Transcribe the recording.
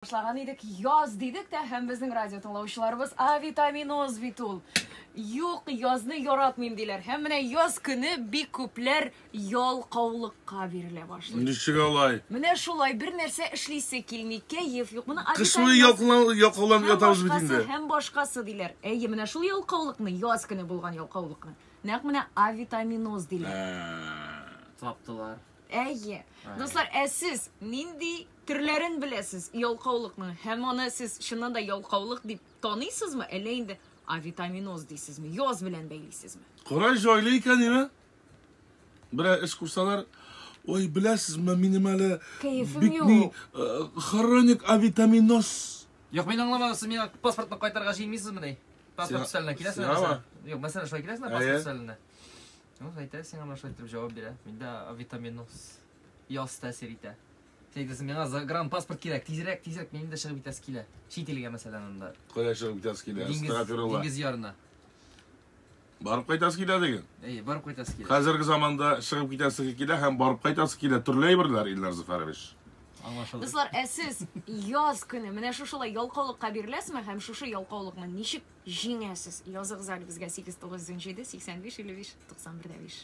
Башлаган идек, яз дидек тә, һәм безнең радио тыңлаучыларыбыз авитаминоз бит ул. Юк, язны яратмыйм диләр. Һәм менә яз көне бик күпләр ялкаулыкка бирелә башлый. Ничек алай? Менә шулай бер нәрсә эшлисе килми, кәеф юк. Моны Кыш буе ялкауланып ятабыз бит инде. Һәм башкасы диләр. Әйе, менә шул ялкаулыкны, яз көне булган ялкаулыкны, нәкъ менә авитаминоз диләр. Таптылар. Әйе. Дуслар, ә сез нинди төрләрен беләсез ялкаулыкның? Һәм аны сез чыннан да ялкаулык дип таныйсызмы, әллә инде авитаминоз дисезме, яз белән бәйлисезме? Кара җайлы икән, име? Берәр эш кушсалар, ой, беләсезме, минем әле Кәефем бик юк. ни, хроник авитаминоз. Юк, мин аңламадым, сез миңа паспортны кайтарырга җыенмыйсызмыни? Паспорт өстәленә киләсеңме, Сиңа мәсәлән? Юк, мәсәлән, шулай киләсеңме паспорт өстәленә? Ну, әйтә, сиңа менә шулай итеп җавап бирә. Миндә авитаминоз. Яз тәэсир итә. Син әйтәсең, миңа загранпаспорт кирәк, тизрәк, тизрәк, минем дә чыгып китәсе килә. Чит илгә, мәсәлән, анда. Кая чыгып китәсе килә? Диңгез, Астагфирулла. диңгез ярына. Барып кайтасы килә диген. Әйе, барып кайтасы килә. Хәзерге заманда чыгып китәсе килә һәм барып кайтасы килә. Төрле әйберләр, Илнар Зөфәрович. Аңлашылды. Дуслар, ә сез яз көне менә шушылай ялкаулыкка биреләсезме һәм шушы ялкаулыкны ничек җиңәсез? Языгыз әле безгә 8917 85 55 91 5.